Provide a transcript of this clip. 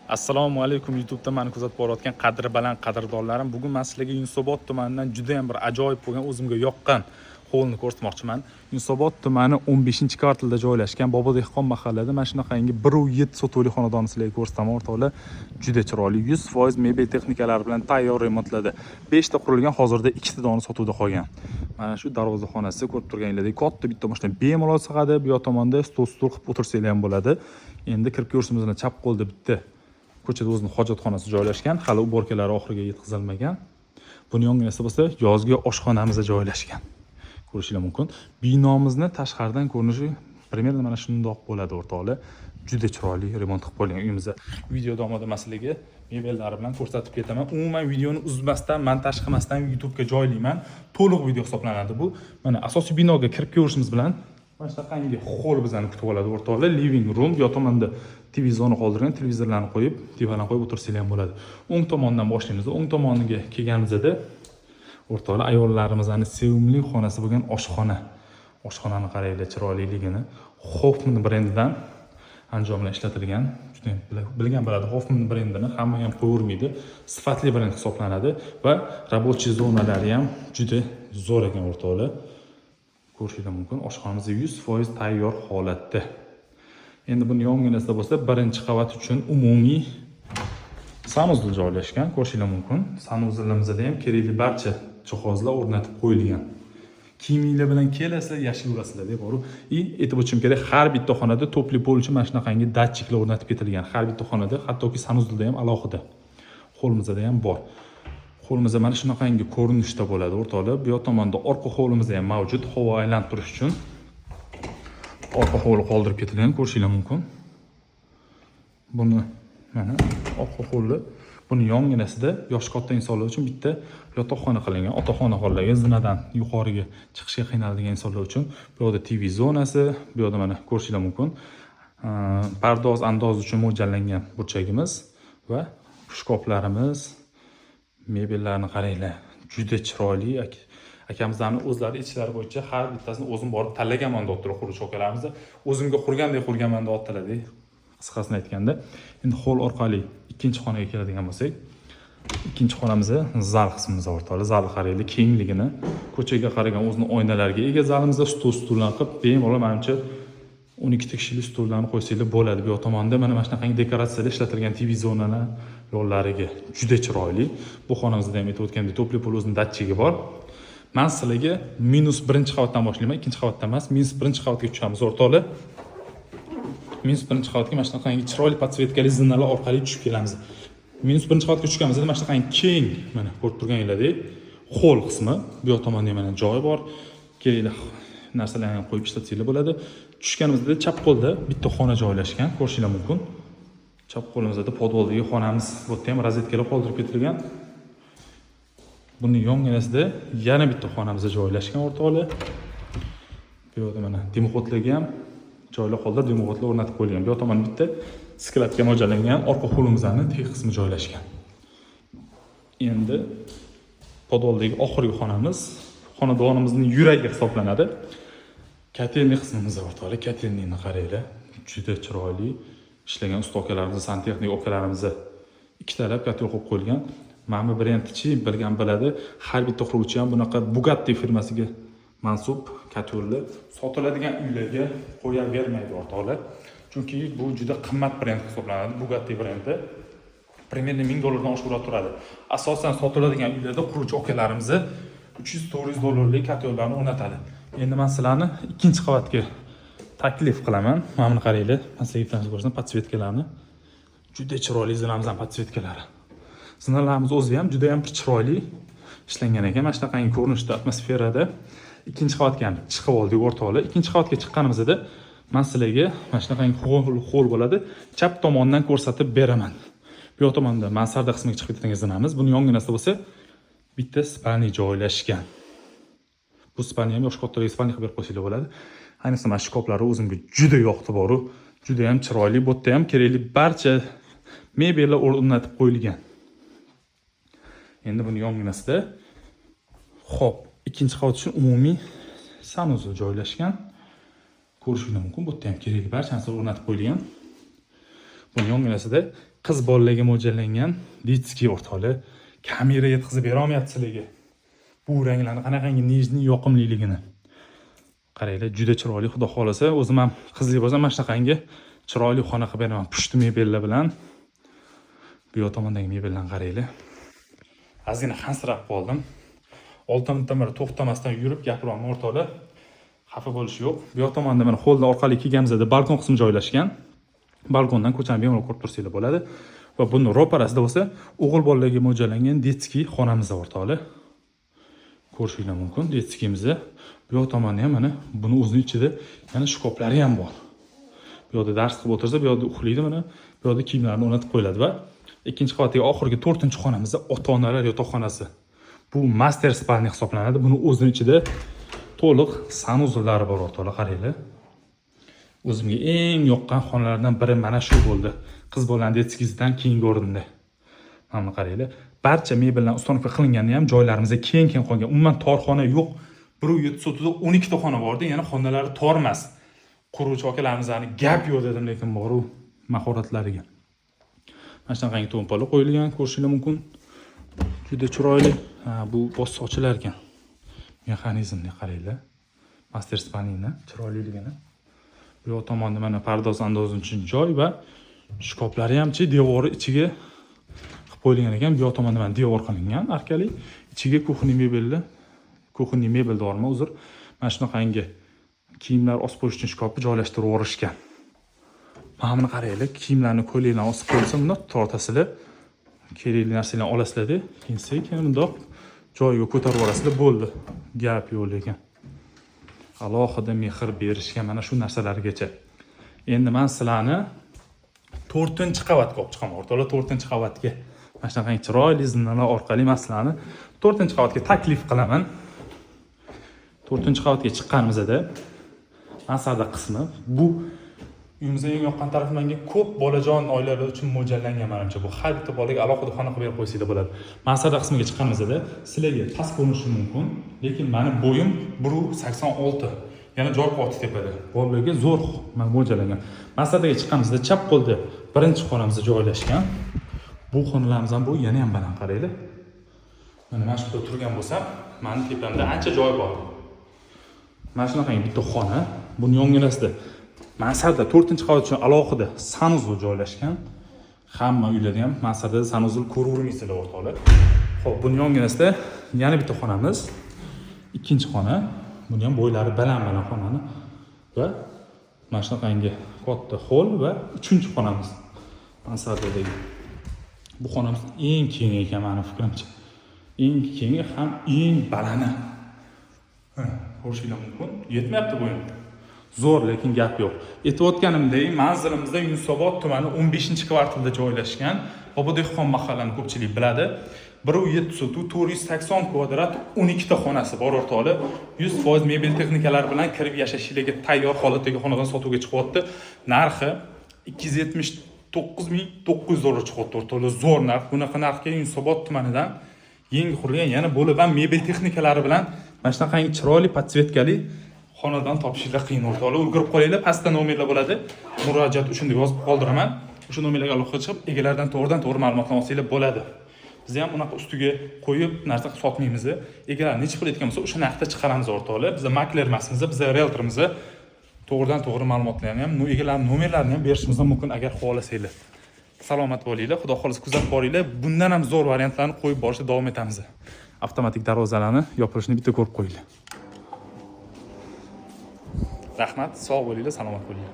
Assalomu alaykum, YouTube'da meni kuzatib borayotgan qadri baland qadrdonlarim. Bugun men sizlarga Yunusobod tumanidan juda ham bir ajoyib bo'lgan, o'zimga yoqqan hovlini ko'rsatmoqchiman. Yunusobod tumani 15-kvartalda joylashgan Bobo dehqon mahallada mana shunaqangi 1,7 sotuvli xonadonni sizlarga ko'rsataman, o'rtoqlar. Juda chiroyli, 100% mebel texnikalari bilan tayyor remontladi. 5 ta qurilgan, hozirda 2 ta dona sotuvda qolgan. Mana shu darvozaxonasi, ko'rib turganingizdek, katta bitta mashina bemalol sig'adi. Bu yoq tomonda stol stul qilib o'tirsanglar ham bo'ladi. Endi kirib ko'rishimiz bilan chap qo'lda bitta ko'chada o'zini hojatxonasi joylashgan, hali уборка lari oxiriga yetkazilmagan. Buni yonginasida bo'lsa yozgi oshxonamiz joylashgan. Ko'rishinglar mumkin. Binomizni tashqaridan ko'rinishi примерно mana shundoq bo'ladi, o'rtoqlar. Juda chiroyli remont qilib qo'yilgan uyimizda. Video davomida man sizlarga mebellari bilan ko'rsatib ketaman. Umuman videoni uzmasdan, montaj qilmasdan YouTube'ga joylayman. To'liq video hisoblanadi bu. Mana asosiy binoga kirib ko'rishimiz bilan mana shunaqangi hol bizani kutib oladi, o'rtoqlar. Living room, bu yoq tomonda TV zona qoldirgan, televizorlarni qo'yib, divanlarni qo'yib o'tirsanglar ham bo'ladi. O'ng tomondan boshlaymiz. O'ng tomoniga kelganimizda, o'rtoqlar, ayollarimizni sevimli xonasi bo'lgan oshxona. Oshxonani qaranglar chiroyliligini. Hoffman brendidan anjomlar ishlatilgan. Juda ham bilgan biladi Hoffman brendini, hamma ham qo'yavermaydi. Sifatli brend hisoblanadi va рабочий zonalari ham juda zo'r ekan, o'rtoqlar. Ko'rishinglar mumkin. Oshxonamiz 100% tayyor holatda. Endi buni yonginasida bo'lsa birinchi qavat uchun umumiy санузел joylashgan, ko'rishinglar mumkin. Санузел imizda ham kerakli barcha jihozlar o'rnatib qo'yilgan. Kiyiminglar bilan kelasizlar, yashayverasizlar deb borib. И aytib o'tishim kerak, har bitta xonada тёплый пол uchun mana shunaqangi datchiklar o'rnatib ketilgan. Har bitta xonada, hattoki санузел da ham alohida. Hovlimizda ham bor. Hovlimizda mana shunaqangi ko'rinishda bo'ladi, o'rtoqlar. Bu yoq tomonda orqa hovlimizda ham mavjud, havo aylanib turishi uchun. Orqa hovli qoldirib ketilgan, ko'rishinglar mumkin. Buni mana orqa hovli. Buni yonginasida yoshi katta insonlar uchun bitta yotoqxona qilingan. Otaxon-xonalarga zinadan yuqoriga chiqishga qiynaladigan insonlar uchun. Bu yoqda TV zonasi, bu yoqda mana ko'rishinglar mumkin. Pardoz andoz uchun mo'ljallangan burchagimiz va shkaflarimiz, mebellarni qaranglar, juda chiroyli. Akamizlarni o'zlari aytishlari bo'yicha, har bittasini o'zim borib tanlaganman deyaptilar quruvchi akalarimiz. O'zimga qurgandek qurganman deyaptilar. Qisqasini aytganda, endi hol orqali ikkinchi xonaga keladigan bo'lsak, ikkinchi xonamiz zal qismimiz, o'rtoqlar. Zal qaranglar kengligini, ko'chaga qaragan o'zini oynalarga ega zalimizda stol stullar qilib, bemalol, manimcha, 12 ta kishilik stullarni qo'ysanglar bo'ladi. Bu yoq tomonda mana shunaqangi dekoratsiyalar ishlatilgan TV zonalar yo'llariga, juda chiroyli. Bu xonamizda ham aytib o'tgandek, тёплый пол, o'zini datchigi bor. Man sizlarga minus birinchi qavatdan boshlayman, ikkinchi qavatdan emas, minus birinchi qavatga tushamiz, o'rtoqlar. Minus birinchi qavatga mana shunaqangi chiroyli подсветка li zinalar orqali tushib kelamiz. Minus birinchi qavatga tushganimizda mana shunaqangi keng, mana ko'rib turganinglardek, hol qismi. Bu yoq tomonda ham mana joy bor, kerakli narsalarni ham qo'yib ishlatsanglar bo'ladi. Tushganimizda chap qo'lda bitta xona joylashgan, ko'rishinglar mumkin. Chap qo'limizda podvaldagi xonamiz, bu yerda ham rozetkalar qoldirib ketilgan. Buni yonginasida yana bitta xonamiz joylashgan, o'rtoqlar. Bu yoqda mana дымоход larga ham joylar qoldirib, дымоход lar o'rnatib qo'yilgan. Bu yoq tomonda bitta склад ga mo'ljallangan orqa hovlimizni teg qismi joylashgan. Endi podvaldagi oxirgi xonamiz, xonadonimizning yuragi hisoblanadi. Котельный qismimiz, o'rtoqlar. Котельный ni qaranglar, juda chiroyli ishlagan usta akalarimiz, santexnik akalarimizni ikkitalab котёл qo'yib qo'yilgan. Mana bu brendchi, bilgan biladi, har bitta quruvchi ham bunaqa Bugatti firmasiga mansub котёл ni sotiladigan uylarga qo'yavermaydi, o'rtoqlar, chunki bu juda qimmat brend hisoblanadi. Bugatti brendi примерно 1000 dollardan oshiqroq turadi. Asosan sotiladigan uylarda quruvchi akalarimiz 300-400 dollarlik котёл larni o'rnatadi. Endi man sizlarni ikkinchi qavatga taklif qilaman. Mana buni qaranglar, man sizlarga bitta narsa ko'rsataman, подсветка larni. Juda chiroyli zinamizni подсветка lari. Zinalarimiz o'zi ham juda ham bir chiroyli ishlangan ekan, mana shunaqangi ko'rinishda, atmosferada. Ikkinchi qavatga ham chiqib oldik, o'rtoqlar. Ikkinchi qavatga chiqqanimizda man sizlarga mana shunaqangi hol bo'ladi, chap tomondan ko'rsatib beraman. Bu yoq tomonda mansarda qismiga chiqib ketadigan zinamiz. Buni yonginasida bo'lsa bitta спальный joylashgan. Bu спальный ham yoshi kattalarga спальный qilib berib qo'ysanglar bo'ladi. Ayniqsa mana shkaflari o'zimga juda yoqdi boru, juda ham chiroyli. Bu yerda ham kerakli barcha mebellar o'rnatib qo'yilgan. Endi buni yonginasida, ho'p, ikkinchi qavat uchun umumiy санузел joylashgan, ko'rishinglar mumkin. Bu yerda ham kerakli barcha narsalar o'rnatib qo'yilgan. Buni yonginasida Qiz bolalarga mo'ljallangan детский, o'rtoqlar. Kamera yetkazib bera olmayapti sizlarga. Bu ranglarni qanaqangi нежный, yoqimliligini. Qaranglar, juda chiroyli, xudo xohlasa. O'zim ham qizli bo'lsam, mana shunaqangi chiroyli xona qilib beraman pushti mebellar bilan. Bu yoq tomondagi mebellarni qaranglar. Ozgina hansirab qoldim. 6 minutdan beri to'xtamasdan yurib gapiryapman, o'rtoqlar. Xafa bo'lish yo'q. Bu yoq tomonda mana холл dan orqali kelganimizda balkon qismi joylashgan. Balkondan ko'chani bemalol ko'rib tursanglar bo'ladi. Va buni ro'parasida bo'lsa o'g'il bolalarga mo'ljallangan детский xonamiz, o'rtoqlar. Ko'rishinglar mumkin детский mizni. Bu yoq tomonda ham mana buni o'zini ichida yana shkaflari ham bor. Bu yoqda dars qilib o'tirsa, bu yoqda uxlaydi mana, bu yoqda kiyimlarini o'rnatib qo'yiladi. Va ikkinchi qavatdagi oxirgi to'rtinchi xonamizda ota-onalar yotoqxonasi. Bu мастер спальня hisoblanadi. Buni o'zini ichida to'liq санузел lari bor, o'rtoqlar, qaranglar. O'zimga eng yoqqan xonalardan biri mana shu bo'ldi. Qiz bolani детский sidan keyingi o'rinda. Mana buni qaranglar. Barcha mebellar установка qilingani ham joylarimizda keng-keng qolgan. Umuman tor xona yo'q. 1,7 sotixda 12 ta xona borda, yana xonalari tor emas. Quruvchi akalarimizni gap yo'q dedim, lekin boru mahoratlariga. Mana shunaqangi to'n poli qo'yilgan, ko'rishinglar mumkin. Juda chiroyli. Ha, bu bossa ochilar ekan. Mexanizmni qaranglar. Мастер спальня ni chiroyliligini. Bu yoq tomonda mana pardoz andoz uchun joy va shkaflari hamchi devori ichiga qilib qo'yilgan ekan. Bu yoq tomonda mana devor qilingan arkali. Ichiga кухонный mebelni, кухонный mebel bormi, uzr. Mana shunaqangi kiyimlar osib qo'yish uchun shkafni joylashtirib yuborishgan. Mana buni qaranglar, kiyimlarni, ko'ylaklarni osib qo'yilsa, bundoq tortasizlar. Kerakli narsalarni olasizlarda, keyin sekin bundoq joyiga ko'tarib yuborasizlar, bo'ldi. Gap yo'q lekin. Alohida mehr berishgan mana shu narsalargacha. Endi men sizlarni to'rtinchi qavatga olib chiqaman, o'rtoqlar, to'rtinchi qavatga. Mana shunaqangi chiroyli zinalar orqali men sizlarni to'rtinchi qavatga taklif qilaman. To'rtinchi qavatga chiqqanimizda mansarda qismi. Bu uyimizda eng yoqqan tarafi menga ko'p bolajon oilalar uchun mo'ljallangan manimcha. Bu har bitta bolaga alohida xona qilib berib qo'ysanglar bo'ladi. Mansarda qismiga chiqqanimizda sizlarga past ko'rinishi mumkin, lekin mani bo'yim 1,86. Yana joy qolyapti tepada. Bolalarga zo'r mo'ljallangan. Mansardaga chiqqanimizda chap qo'lda birinchi xonamiz joylashgan. Bu xonalarimiz ham bu yana ham baland, qaranglar. Mana shu yerda turgan bo'lsam, mani tepamda ancha joy bor. Mana shunaqangi bitta xona. Buni yonginasida mansarda to'rtinchi qavat uchun alohida санузел joylashgan. Hamma uylarda ham mansardada санузел ko'ravermaysizlar, o'rtoqlar. Xo'p, buni yonginasida yana bitta xonamiz. Ikkinchi xona. Buni ham bo'ylari baland baland xonani va mana shunaqangi katta холл va uchinchi xonamiz mansardadagi. Bu xonamiz eng kengi ekan mani fikrimcha. Eng kengi ham eng balandi. Ko'rishinglar mumkin. Yetmayapti bo'yim. Zo'r, lekin gap yo'q. Aytayotganimdek, manzilimizda Yunusobod tumani 15-kvartalda joylashgan. Bobo Dehqon mahallani ko'pchilik biladi. 1,7 sotix, 480 kvadrat, 12 ta xonasi bor, o'rtoqlar. 100% mebel texnikalari bilan kirib yashashinglarga tayyor holatdagi xonadon sotuvga chiqyapti. Narxi 279 900 dollar chiqyapti, o'rtoqlar. Zo'r narx. Bunaqa narxga Yunusobod tumanidan yangi qurilgan, yana bo'lib ham mebel texnikalari bilan mana shunaqangi chiroyli подсветка li xonadon topishinglar qiyin, o'rtoqlar. Ulgurib qolinglar, pastda nomerlar bo'ladi. Murojaat uchun deb yozib qoldiraman. O'sha nomerlarga aloqaga chiqib, egalaridan to'g'ridan to'g'ri ma'lumotlar olsanglar bo'ladi. Biz ham unaqa ustiga qo'yib narsa qilib sotmaymiz. Egalar necha pul aytgan bo'lsa, o'sha narxda chiqaramiz, o'rtoqlar. Biz makler emasmiz, biz rieltormiz. To'g'ridan to'g'ri ma'lumotlarni ham, egalarning nomerlarini ham berishimiz mumkin agar xohlasanglar. Salomat bo'linglar, xudo xohlasa kuzatib boringlar. Bundan ham zo'r variantlarni qo'yib borishda davom etamiz. Avtomatik darvozalarni yopilishini bitta ko'rib qo'yinglar. Rahmat, sog' bo'linglar, salomat bo'linglar.